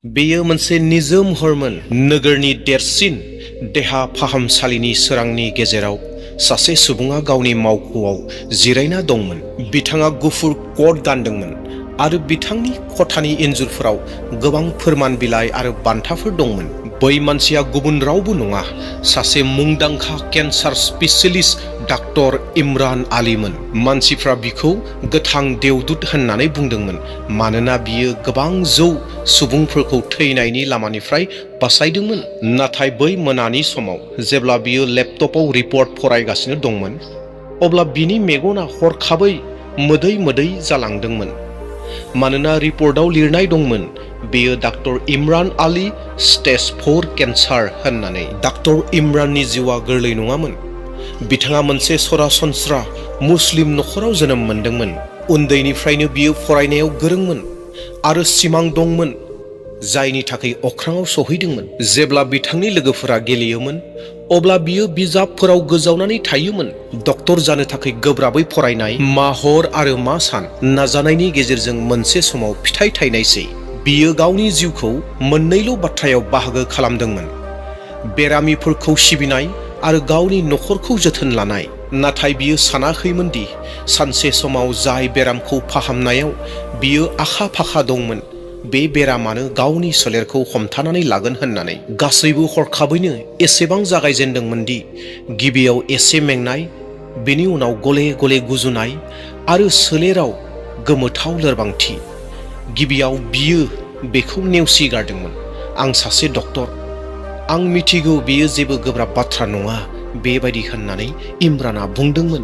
बेयो मोनसे निजोम हरमोन नोगोरनि देरसिन देहा फाहामसालिनि सोरांनि गेजेराव सासे सुबुङा गावनि मावख'आव जिरायना दंमोन। बिथाङा गुफुर कट गानदोंमोन आरो बिथांनि खथानि इन्जुरफोराव गोबां फोरमान बिलाइ आरो बान्थाफोर दंमोन। बै मानसिया गुबुन रावबो नङा, सासे मुंदांखा केन्सार स्पेसियलिस्ट डाक्टर इमरान आलीमोन। मानसिफ्रा बिखौ गोथां देवदूत होननानै बुंदोंमोन मानोना बियो गोबां जौ सुबुंफोरखौ थैनायनि लामानिफ्राय बासायदोंमोन। नाथाय बै मोनानि समाव जेब्ला बियो लेपटपआव रिपर्ट फरायगासिनो दंमोन, अब्ला बिनि मेगना हरखाबै मोदै मोदै जालांदोंमोन। मानोना रिपर्टआव लिरनाय दंमोन बेयो doctor Imran Ali stage 4 cancer होननानै। डाक्टर इमराननि जिउआ गोरलै नङामोन। बिथाङा मोनसे सरासनस्रा मुस्लिम नखराव जोनोम मोनदोंमोन। उन्दैनिफ्रायनो बियो फरायनायाव गोरोंमोन आरो सिमां दंमोन जायनि थाखाय अख्राङाव सौहैदोंमोन। जेब्ला बिथांनि लोगोफोरा गेलेयोमोन, अब्ला बियो बिजाबफोराव गोजावनानै थायोमोन। डक्टर जानो थाखाय गोब्राबै फरायनाय, मा हर आरो मा सान नाजानायनि गेजेरजों मोनसे समाव फिथाइ थायनायसै। बियो गावनि जिउखौ मोननैल' बाथ्रायाव बाहागो खालामदोंमोन: बेरामिफोरखौ सिबिनाय आरो गावनि नखरखौ जोथोन लानाय। नाथाय बियो सानाखैमोन दि सानसे समाव जाय बेरामखौ फाहामनायाव बियो आखा फाखा दंमोन, बे बेरामानो गावनि सोलेरखौ हमथानानै लागोन होननानै। गासैबो हरखाबैनो एसेबां जागायजेनदोंमोन दि गिबियाव एसे मेंनाय, बेनि उनाव गले गले गुजुनाय आरो सोलेराव गोमोथाव लोरबांथि। गिबियाव बियो बेखौ नेवसिगारदोंमोन। आं सासे डक्टर, आं मिथिगौ बेयो जेबो गोब्राब बाथ्रा नङा बेबायदि होननानै इमराना बुंदोंमोन।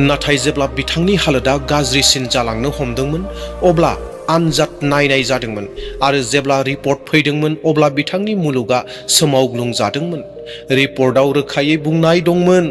नाथाय जेब्ला बिथांनि हालोदा गाज्रिसिन जालांनो हमदोंमोन, अब्ला आनजाद नायनाय जादोंमोन आरो जेब्ला रिपर्ट फैदोंमोन, अब्ला बिथांनि मुलुगा सोमावग्लुंजादोंमोन। रिपर्टआव रोखायै बुंनाय दंमोन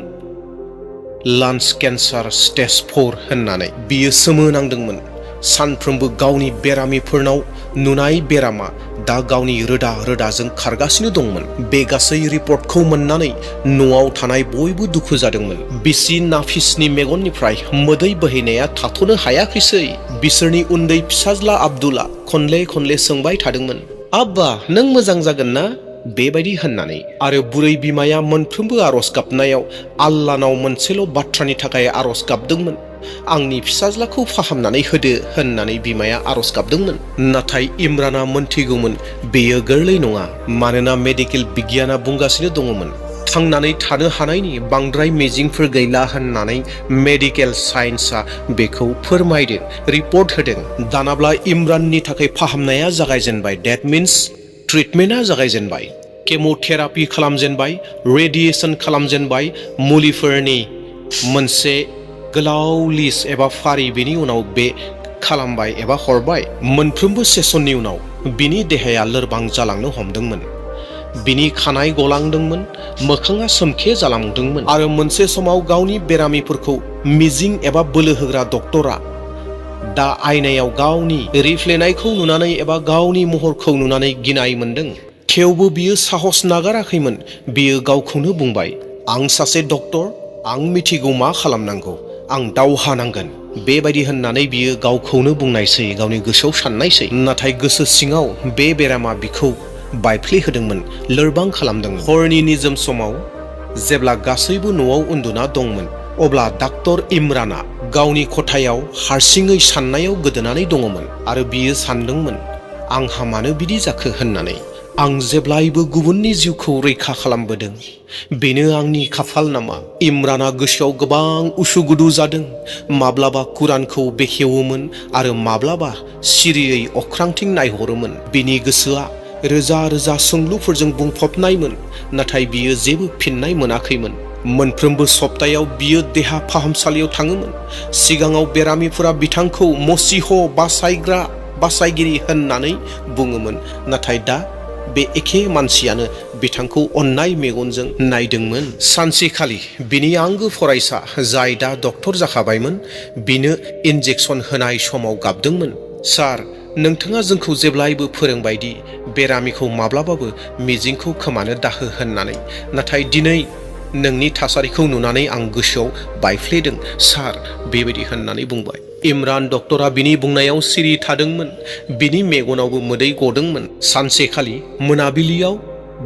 लांस केन्सार स्टेज 4 होननानै। बियो सोमोनांदोंमोन। सानफ्रोमबो गावनि बेरामिफोरनाव नुनाय बेरामा दा गावनि रोदा रोदाजों खारगासिनो दंमोन। बे गासै रिपर्टखौ मोननानै न'आव थानाय बयबो दुखु जादोंमोन। बिसि नाफिसनि मेगननिफ्राय मोदै बोहैनाया थाथ'नो हायाखैसै। बिसोरनि उन्दै फिसाज्ला आब्दुल्ला खनले खनले सोंबाय थादोंमोन, आब्बा नों मोजां जागोन ना बेबायदि होननानै। आरो बुरै बिमाया मोनफ्रोमबो आरज गाबनायाव आल्लाहनाव मोनसेल' बाथ्रानि थाखाय आरज गाबदोंमोन: आंनि फिसाज्लाखौ फाहामनानै होदो होननानै बिमाया आरज गाबदोंमोन। नाथाय इमराना मोनथिगौमोन बेयो गोरलै नङा, मानोना मेडिकेल बिगियाना बुंगासिनो दङमोन थांनानै थानो हानायनि बांद्राय मिजिंफोर गैला होननानै। मेडिकेल साइन्सआ बेखौ फोरमायदों, रिपर्ट होदों। दानाब्ला इमराननि थाखाय फाहामनाया जागायजेनबाय। डेट मिन्स ट्रिटमेन्टआ जागायजेनबाय। केम'थेरापि खालामजेनबाय, रेडिएसन खालामजेनबाय, मुलिफोरनि मोनसे गोलाव लिस्ट एबा फारि बेनि उनाव बे खालामबाय एबा हरबाय। मोनफ्रोमबो सेसननि उनाव बिनि देहाया लोरबां जालांनो हमदोंमोन। बिनि खानाय गलांदोंमोन, मोखाङा सोमखे जालांदोंमोन आरो मोनसे समाव गावनि बेरामिफोरखौ मिजिं एबा बोलो होग्रा डक्टरा दा आयनायाव गावनि रिफ्लेनायखौ नुनानै एबा गावनि महरखौ नुनानै गिनाय मोनदों। थेवबो बियो साहस नागाराखैमोन। बियो गावखौनो बुंबाय, आं सासे डक्टर, आं मिथिगौ मा खालामनांगौ, आं दावहा नांगोन बेबायदि होननानै बियो गावखौनो बुंनायसै, गावनि गोसोआव साननायसै। नाथाय गोसो सिङाव बे बेरामा बिखौ बायफ्लेहोदोंमोन, लोरबां खालामदोंमोन। हरनि निजोम समाव जेब्ला गासैबो न'आव उन्दुना दंमोन, अब्ला डाक्टर इमराना गावनि खथायाव हारसिङै साननायाव गोदोनानै दङमोन आरो बियो सानदोंमोन, आंहा मानो बिदि जाखो होननानै। आं जेब्लायबो गुबुननि जिउखौ रैखा खालामबोदों, बेनो आंनि खाफाल नामा? इमराना गोसोआव गोबां उसुगुदु जादों। माब्लाबा कुरानखौ बेखेवोमोन आरो माब्लाबा सिरियै अख्रांथिं नायहरोमोन। बिनि गोसोआ रोजा रोजा सोंलुफोरजों बुंफबनायमोन, नाथाय बियो जेबो फिननाय मोनाखैमोन। मोनफ्रोमबो सप्तायाव बियो देहा फाहामसालियाव थाङोमोन। सिगाङाव बेरामिफोरा बिथांखौ मसीह बासायग्रा बासायगिरि होननानै बुङोमोन, नाथाय दा बे एखे मानसियानो बिथांखौ अननाय मेगनजों नायदोंमोन। सानसेखालि बिनि आंगो फरायसा, जाय दा डक्टर जाखाबायमोन, बिनो इन्जेक्सन होनाय समाव गाबदोंमोन, सार, नोंथाङा जोंखौ जेब्लायबो फोरोंबायदि बेरामिखौ माब्लाबाबो मिजिंखौ खोमानो दाहो होननानै। नाथाय दिनै नोंनि थासारिखौ नुनानै आं गोसोआव बायफ्लेदों, सार बेबायदि होननानै बुंबाय। इमरान डक्टरा बिनि बुंनायाव सिरि थादोंमोन। बिनि मेगनावबो मोदै गदोंमोन। सानसेखालि मोनाबिलियाव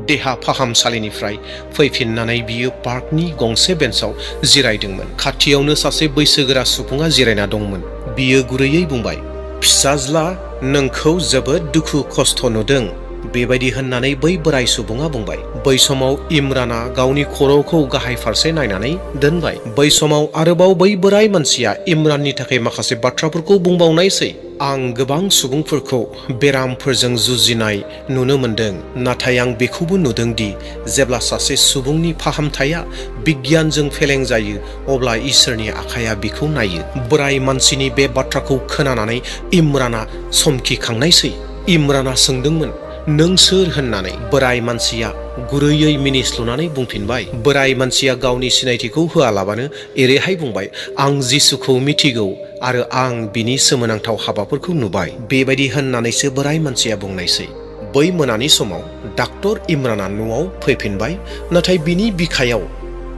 देहा फाहामसालिनिफ्राय फैफिननानै बियो पार्कनि गंसे बेन्चआव जिरायदोंमोन। खाथियावनो सासे बैसोगोरा सुबुङा जिरायना दंमोन। बियो गुरैयै बुंबाय, "फिसाज्ला, नोंखौ जोबोद दुखु खस्थ' नुदों।" बेबायदि होननानै बै बोराय सुबुङा बुंबाय। बै समाव इमराना गावनि खर'खौ गाहाय फारसे नायनानै दोनबाय। बै समाव आरोबाव बै बोराय मानसिया इमराननि थाखाय माखासे बाथ्राफोरखौ बुंबावनायसै। "आं गोबां सुबुंफोरखौ बेरामफोरजों जुजिनाय नुनो मोनदों, नाथाय आं बेखौबो नुदोंदि जेब्ला सासे सुबुंनि फाहामथाया बिगियानजों फेलें जायो अब्ला इसोरनि आखाया बिखौ नायो।" बोराय मानसिनि बे बाथ्राखौ खोनानानै इमराना समखिखांनायसै। इमराना सोंदोंमोन, "नों सोर?" होननानै। बोराय मानसिया गुरैयै मिनिस्लुनानै बुंफिनबाय। बोराय मानसिया गावनि सिनायथिखौ होआलाबानो एरैहाय बुंबाय, "आं जिसुखौ मिथिगौ आरो आं बिनि सोमोनांथाव हाबाफोरखौ नुबाय।" बेबायदि होननानैसो बोराय मानसिया बुंनायसै। बै मोनानि समाव डाक्टर इमराना न'आव फैफिनबाय, नाथाय बिनि बिखायाव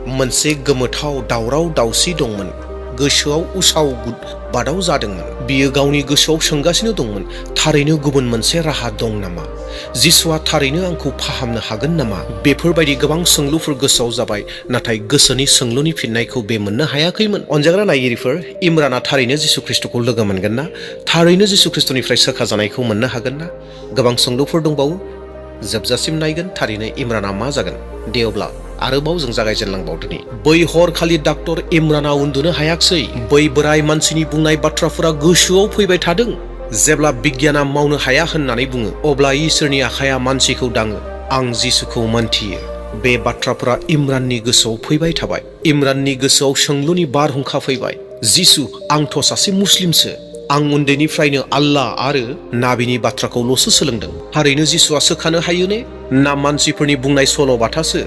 मोनसे गोमोथाव दावराव दावसि दंमोन। गोसोआव उसाव बादाव जादोंमोन। बियो गावनि गोसोआव सोंगासिनो दंमोन, थारैनो गुबुन मोनसे राहा दं नामा? जिसुआ थारैनो आंखौ फाहामनो हागोन नामा? बेफोरबायदि गोबां सोंलुफोर गोसोआव जाबाय, नाथाय गोसोनि सोंलुनि फिननायखौ बे मोननो हायाखैमोन। अनजाग्रा नायगिरिफोर, इमराना थारैनो जिसु ख्रिस्टखौ लोगो मोनगोन ना? थारैनो जिसु ख्रिस्टनिफ्राय सोखाजानायखौ मोननो हागोन ना? गोबां सोंलुफोर दंबावो। जोबजासिम नायगोन थारैनो इमराना मा जागोन। दे अब्ला आरोबाव जों जागायजेनलांबावदोनि। बै हरखालि डाक्टर इमराना उन्दुनो हायाखसै। बै बोराय मानसिनि बुंनाय बाथ्राफोरा गोसोआव फैबाय थादों। जेब्ला बिगियाना मावनो हाया होननानै बुङो, अब्ला इसोरनि आखाया मानसिखौ दाङो। आं जिसुखौ मोनथियो। बे बाथ्राफोरा इमराननि गोसोआव फैबाय थाबाय। इमराननि गोसोआव सोंलुनि बारहुंखा फैबाय। जिसु, आंथ' सासे मुस्लिमसो। आं उन्दैनिफ्रायनो आल्लाह आरो नाबिनि बाथ्राखौल'सो सोलोंदों। थारैनो जिसुआ सोखानो हायो ने? ना मानसिफोरनि बुंनाय सल'बाथासो?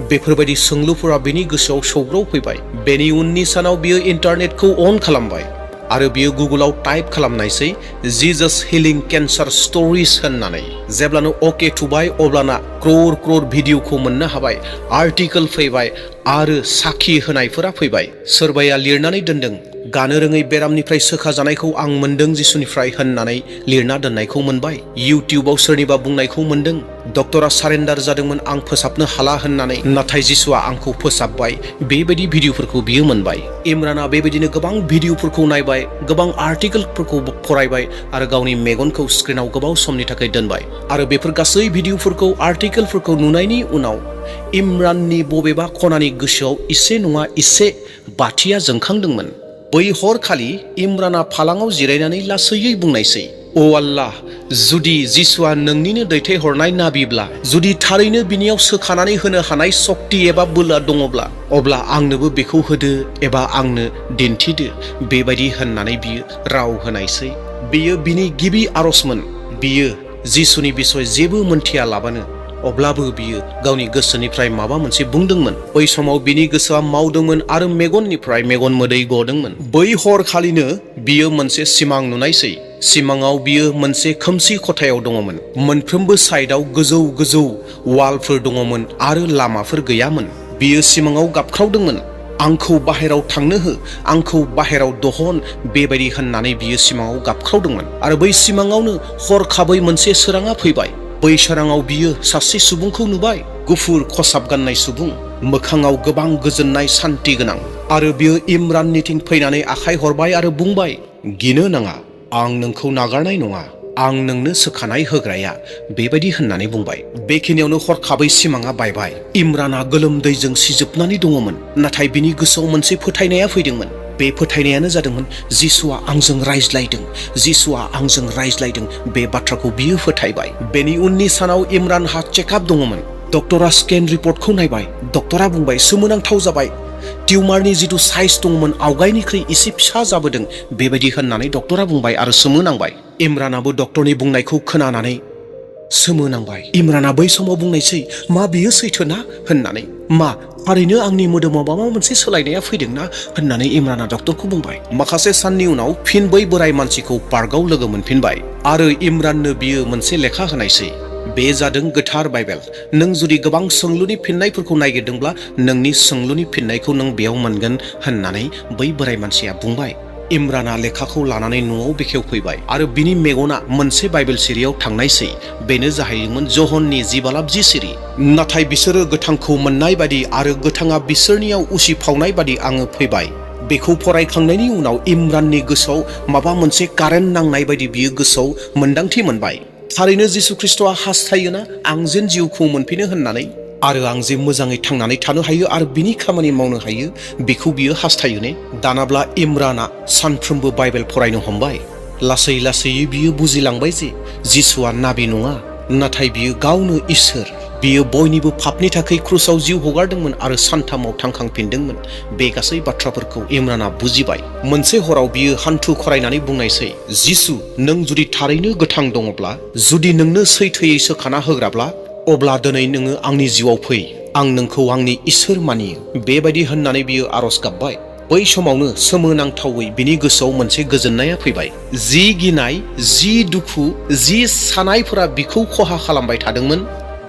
बेफोरबायदि सोंलुफोरा बिनि गोसोआव सौग्राव फैबाय। बेनि उननि सानाव बियो इन्टारनेटखौ अन खालामबाय आरो बियो गुगोलाव टाइप खालामनायसै, "जिजास हिलिं केन्सार स्ट'रिज" होननानै। जेब्लानो अके थुबाय, अब्लाना क्रर भिडिअखौ मोननो हाबाय। आर्टिकेल फैबाय आरो साखि होनायफोरा फैबाय। सोरबाया लिरनानै दोनदों, "गानो रोङै बेरामनिफ्राय सोखाजानायखौ आं मोनदों जिसुनिफ्राय" होननानै लिरना दोननायखौ मोनबाय। इउटिउबाव सोरनिबा बुंनायखौ मोनदों, "डक्टरा सारेन्डार जादोंमोन आं फोसाबनो हाला होननानै, नाथाय जिसुआ आंखौ फोसाबबाय।" बेबायदि भिडिअफोरखौ बियो मोनबाय। इमराना बेबायदिनो गोबां भिडिअफोरखौ नायबाय, गोबां आर्टिकेलफोरखौ फरायबाय आरो गावनि मेगनखौ स्क्रिनाव गोबाव समनि थाखाय दोनबाय। आरो बेफोर गासै भिडिअफोरखौ, आर्टिकेलफोरखौ नुनायनि उनाव इमराननि बबेबा खनानि गोसोआव इसे नङा इसे बाथिया जोंखांदोंमोन। बै हरखालि इमराना फालाङाव जिरायनानै लासैयै बुंनायसै, "अ आल्लाह, जुदि जिसुआ नोंनिनो दैथायहरनाय नाबिब्ला, जुदि थारैनो बिनियाव सोखानानै होनो हानाय सक्ति एबा बोलोआ दङब्ला, अब्ला आंनोबो बेखौ होदो एबा आंनो दिन्थिदो।" बेबायदि होननानै बियो राव होनायसै। बेयो बिनि गिबि आरजमोन। बियो जिसुनि बिसय जेबो मोनथिया लाबानो, अब्लाबो बियो गावनि गोसोनिफ्राय माबा मोनसे बुंदोंमोन। बै समाव बिनि गोसोआ मावदोंमोन आरो मेगननिफ्राय मेगन मोदै गदोंमोन। बै हरखालिनो बियो मोनसे सिमां नुनायसै। सिमाङाव बियो मोनसे खोमसि खथायाव दङमोन। मोनफ्रोमबो साइडआव गोजौ गोजौ वालफोर दङमोन आरो लामाफोर गैयामोन। बियो सिमाङाव गाबख्रावदोंमोन, "आंखौ बाहेराव थांनो हो, आंखौ बाहेराव दहन।" बेबायदि होननानै बियो सिमाङाव गाबख्रावदोंमोन। आरो बै सिमाङावनो हरखाबै मोनसे सोराङा फैबाय। बै सोराङाव बियो सासे सुबुंखौ नुबाय। गुफुर खसाब गाननाय सुबुं, मोखाङाव गोबां गोजोननाय सान्थि गोनां। आरो बियो इमराननिथिं फैनानै आखाइ हरबाय आरो बुंबाय, "गिनो नाङा, आं नोंखौ नागारनाय नङा। आं नोंनो सोखानाय होग्राया।" बेबायदि होननानै बुंबाय। बेखिनियावनो हरखाबै सिमाङा बायबाय। इमराना गोलोमदैजों सिजोबनानै दङमोन, नाथाय बिनि गोसोआव मोनसे फोथायनाया फैदोंमोन। बे फोथायनायानो जादोंमोन, जिसुआ आंजों रायज्लायदों, जिसुआ आंजों रायज्लायदों। बे बाथ्राखौ बियो फोथायबाय। बेनि उननि सानाव इमरानहा चेकआप दङमोन। डक्टरा स्केन रिपर्टखौ नायबाय। डक्टरा बुंबाय, "सोमोनांथाव जाबाय। टिउमारनि जिथु साइज दंमोन आवगायनिख्रुइ एसे फिसा जाबोदों।" बेबायदि होननानै डक्टरा बुंबाय आरो सोमोनांबाय। इमरानाबो डक्टरनि बुंनायखौ खोनानानै सोमोनांबाय। इमराना बै समाव बुंनायसै, "मा बियो सैथो ना?" होननानै। "मा थारैनो आंनि मोदोमाव माबा मोनसे सोलायनाया फैदोंना?" होननानै इमराना डक्टरखौ बुंबाय। माखासे साननि उनाव फिन बै बोराय मानसिखौ पार्कआव लोगो मोनफिनबाय आरो इमराननो बियो मोनसे लेखा होनायसै। बे जादों गोथार बाइबेल। नों जुदि गोबां सोंलुनि फिननायफोरखौ नागिरदोंब्ला, नोंनि सोंलुनि फिननायखौ नों बेयाव मोनगोन होननानै बै बोराय मानसिया बुंबाय। इमराना लेखाखौ लानानै न'आव बेखेवफैबाय आरो बिनि मेगना मोनसे बाइबेल सिरियाव थांनायसै। बेनो जाहैदोंमोन ज'हननि 10 सिरि। नाथाय बिसोरो गोथांखौ मोननाय बादि आरो गोथाङा बिसोरनियाव उसिफावनाय बादि आङो फैबाय। बेखौ फरायखांनायनि उनाव इमराननि गोसोआव माबा मोनसे कारेन्ट नांनाय बायदि बियो गोसोआव मोन्दांथि मोनबाय। थारैनो जिसु ख्रिस्ट'आ हास्थायोना आं जेन जिउखौ मोनफिनो होननानै आरो आं जे मोजाङै थांनानै थानो हायो आरो बिनि खामानि मावनो हायो बेखौ बियो हास्थायो ने। दानाब्ला इमराना सानफ्रोमबो बाइबेल फरायनो हमबाय। लासै लासै बियो बुजिलांबाय जे जिसुआ नाबि नङा, नाथाय बियो गावनो इसोर। बियो बयनिबो पापनि थाखाय क्रुसाव जिउ हगारदोंमोन आरो सानथामाव थांखांफिनदोंमोन। बे गासै बाथ्राफोरखौ इमराना बुजिबाय। मोनसे हराव बियो हान्थु खरायनानै बुंनायसै, जिसु नों जुदि थारैनो गोथां दङब्ला, जुदि नोंनो सैथोयै सोखाना होग्राब्ला, अब्ला दिनै नोङो आंनि जिउआव फै। आं नोंखौ आंनि इसोर मानियो। बेबायदि होननानै बियो आरज गाबबाय। बै समावनो सोमोनांथावै बिनि गोसोआव मोनसे गोजोननाया फैबाय। जि गिनाय, जि दुखु, जि सानायफोरा बिखौ खहा खालामबाय थादोंमोन,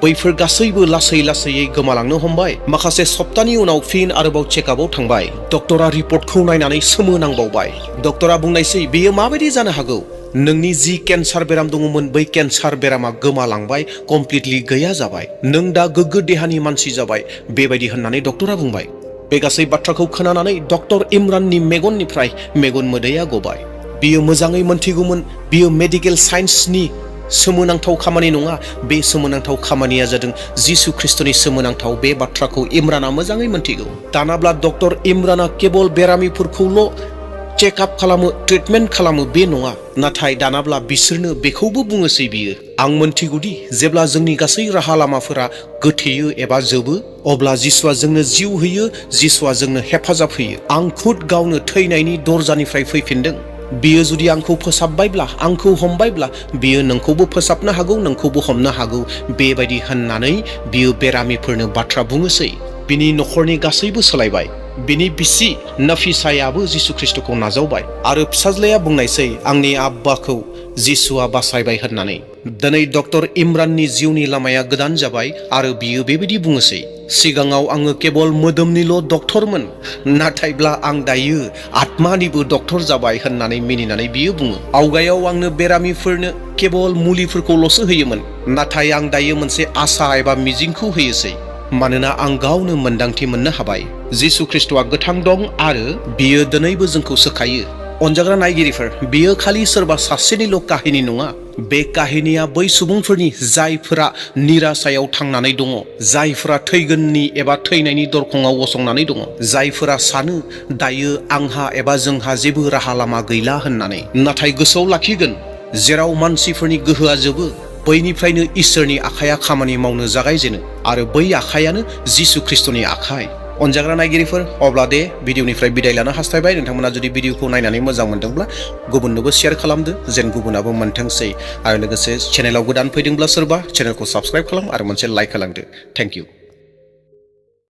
बैफोर गासैबो लासै लासैयै गोमालांनो हमबाय। माखासे सप्तानि उनाव फिन आरोबाव चेकआपआव थांबाय। डक्टरा रिपर्टखौ नायनानै सोमोनांबावबाय। डक्टरा बुंनायसै, बेयो माबायदि जानो हागौ? नोंनि जि केन्सार बेराम दङमोन बै केन्सार बेरामा गोमालांबाय, कमप्लिटलि गैया जाबाय। नों दा गोग्गो देहानि मानसि जाबाय। बेबायदि होननानै डक्टरा बुंबाय। बे गासै बाथ्राखौ खोनानानै डक्टर इमराननि मेगननिफ्राय मेगन मोदैया गबाय। बियो मोजाङै मोनथिगौमोन बियो मेडिकेल साइन्सनि सोमोनांथाव खामानि नङा। बे सोमोनांथाव खामानिया जादों जिसु ख्रिस्ट'नि सोमोनांथाव। बे बाथ्राखौ इमराना मोजाङै मोनथिगौ। दानाब्ला डक्टर इमराना केबल बेरामिफोरखौल' चेकआप खालामो, ट्रिटमेन्ट खालामो बे नङा। नाथाय दानाब्ला बिसोरनो बेखौबो बुङोसै बियो, आं मोनथिगौदि जेब्ला जोंनि गासै राहा लामाफोरा गोथेयो एबा जोबो, अब्ला जिसुआ जोंनो जिउ होयो, जिसुआ जोंनो हेफाजाब होयो। आं खुद गावनो थैनायनि दरजानिफ्राय फैफिनदों। बियो जुदि आंखौ फोसाबबायब्ला, आंखौ हमबायब्ला, बियो नोंखौबो फोसाबनो हागौ, नोंखौबो हमनो हागौ। बेबायदि होननानै बियो बेरामिफोरनो बाथ्रा बुङोसै। बिनि न'खरनि गासैबो सोलायबाय। बिनि बिसि नफिसायाबो जिसु ख्रिस्ट'खौ नाजावबाय आरो फिसाज्लाया बुंनायसै, आंनि आब्बाखौ जिसुआ बासायबाय होननानै। दिनै डक्टर इमराननि जिउनि लामाया गोदान जाबाय आरो बियो बेबायदि बुङोसै, सिगाङाव आङो केबल मोदोमनिल' डक्टरमोन, नाथायब्ला आं दायो आत्मानिबो डक्टर जाबाय होननानै मिनिनानै बियो बुङो। आवगायाव आंनो बेरामिफोरनो केबल मुलिफोरखौल'सो होयोमोन, नाथाय आं दायो मोनसे आसा एबा मिजिंखौ होयोसै। मानोना आं गावनो मोन्दांथि मोननो हाबाय जिसु ख्रिस्ट'आ गोथां दं आरो बियो दिनैबो जोंखौ सोखायो। अनजाग्रा नायगिरिफोर, बियो खालि सोरबा सासेनिल' काहिनी नङा। बे काहिनीया बै सुबुंफोरनि जायफोरा निराशायाव थांनानै दङ, जायफोरा थैगोननि एबा थैनायनि दरखंआव गसंनानै दङ, जायफोरा सानो दायो आंहा एबा जोंहा जेबो राहा लामा गैला होननानै। नाथाय गोसोआव लाखिगोन, जेराव मानसिफोरनि गोहोआ जोबो, बैनिफ्रायनो इसोरनि आखाया खामानि मावनो जागायजेनो आरो बै आखायानो जिसु ख्रिस्ट'नि आखाय। अनजाग्रा नायगिरिफोर, अब्ला दे भिडिअनिफ्राय बिदाय लानो हास्थायबाय। नोंथांमोना जुदि भिडिअखौ नायनानै मोजां मोनदोंब्ला गुबुननोबो शेयार खालामदो, जेन गुबुनाबो मोनथोंसै। आरो लोगोसे चेनेलाव गोदान फैदोंब्ला सोरबा, चेनेलखौ साबस्क्राइब खालाम आरो मोनसे लाइक होलांदो। Thank you.